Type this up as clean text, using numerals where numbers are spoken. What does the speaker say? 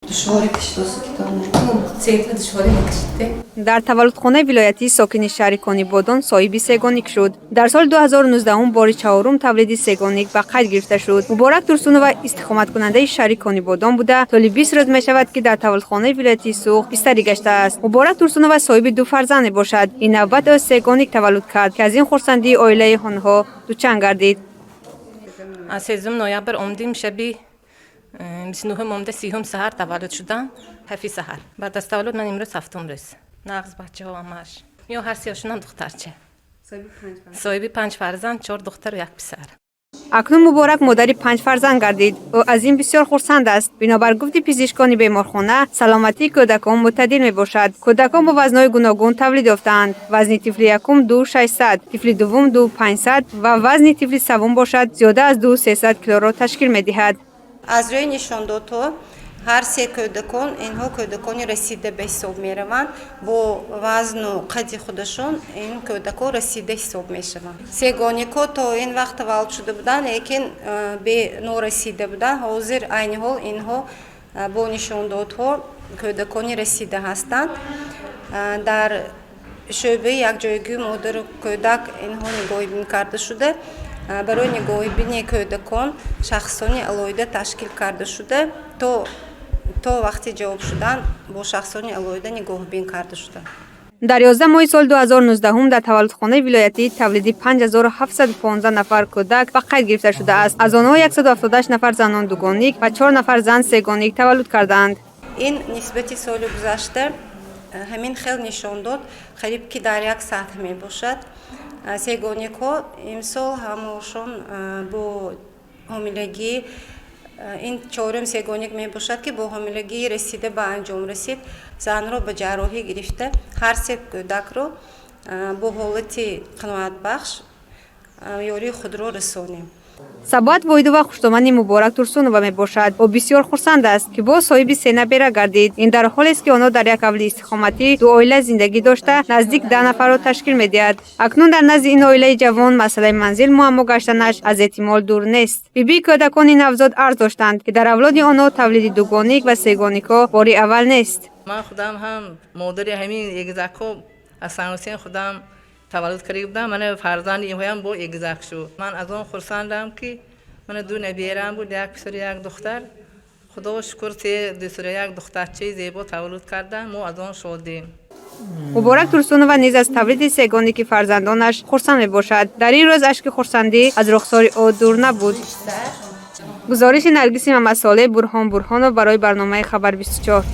Душворӣ кашидост китобне. Сета душворӣ накашидте. Дар таваллудхонаи вилоятӣ сокини шаҳри Конибодон соҳиби сегоник шуд. Дар соли 2019 бори чаҳорум тавлиди сегоник ба қайд гирифта шуд. Муборак Турсунова истиқоматкунандаи шаҳри Конибодон буда, тӯли 20 рӯз мешавад, ки дар таваллудхонаи вилоятии Суғд бистарӣ гаштааст. Муборак Турсунова соҳиби ду фарзанд мебошад. Ин навбат ӯ сегоник таваллуд кард, ки аз ин хурсандии оилаи онҳо дучанд гардид. Аз 3 ноябр омдим, шаби 29-ум омда, 30-ум саҳар таваллуд шудам, 7-и саҳар. Баъд аз таваллуд ман имрӯз ҳафтум рӯз. Нағз бачаҳо ҳамааш. Ё ҳар сеошунам духтарча. Соҳиби панҷ фарзанд, чор духтару як писар. Акнун Муборак модари панҷ фарзанд гардид. Ӯ аз ин бисёр хурсанд аст. Бинобар гуфти пизишкони беморхона, саломатии кӯдакон мӯътадил мебошад. Кӯдакон бо вазнҳои гуногун тавлид ёфтаанд. Вазни тифли якум 2,600, тифли дуввум 2,500 ва вазни тифли саввум бошад, зиёда аз 2,300 килоро ташкил медиҳад. Аз рӯи нишондодҳо, ҳар се кӯдакон инҳо кӯдакони расида ба ҳисоб мераванд. Бо вазну қади худашон ин кӯдакон расида ҳисоб мешаванд. Сегоникҳо то ин вақт таваллуд шуда буданд, лекин норасида буданд. Ҳозир, айни ҳол, инҳо бо нишондодҳо кӯдакони расида ҳастанд. Дар шӯъбаи якҷоягии модару кӯдак инҳо нигоҳибин карда шуда, барои нигоҳибини кӯдакон шахсони алоҳида ташкил карда шуда, то вақти ҷавоб шудан бо шахсони алоҳида нигоҳбин карда шуда. Дар 11 моҳи соли 2019 дар таваллудхонаи вилоятӣ тавлиди 5715 нафар кӯдак ба қайд гирифта шудааст. Аз онҳо 178 нафар занон дугоник ва 4 нафар зан сегоник таваллуд кардаанд. Ин нисбати соли гузашта ҳамин хел нишондод қариб ки дар як сатҳ мебошад. Сегоникҳо имсол ҳамашон бо ҳомилагӣ, ин чорум сегоник мебошад, ки бо ҳомилагии расида ба анҷом расид. Занро ба ҷарроҳӣ гирифта, ҳар се кӯдакро бо ҳолати қаноатбахш ёрии худро расонем. Сабоат Воҳидова хуштомани Муборак Турсунова мебошад. Ӯ бисёр хурсанд аст, ки боз соҳиби се набера гардид. Ин дар ҳолест, ки онҳо дар як ҳавли истиқоматӣ ду оила зиндагӣ дошта, наздик 10 нафарро ташкил медиҳад. Акнун дар назди ин оилаи ҷавон масъалаи манзил муаммо гаштанаш аз эҳтимол дур нест. Бибии кӯдакони навзод арз доштанд, ки дар авлоди онҳо тавлиди дугоник ва сегоникҳо бори аввал нест. Ман худам ҳам модари ҳамин егизакҳо аз Санҳусен худам таваллуд карда будам. Мана фарзанди инҳоям бо егизак шуд. Ман аз он хурсандам, ки мана ду набераам буд, як писару як духтар. Худо шукр, се дусара як духтарчаи зебо таваллуд кардам. Мо аз он шодем. Муборак Турсунова низ аз тавлиди сегоники фарзандонаш хурсанд мебошад. Дар ин рӯз ашки хурсандӣ аз рухсори ӯ дур набуд. Гузориши Наргиси Мамадсолеҳ, Бурҳон Бурҳонов барои барномаи «Хабар 24».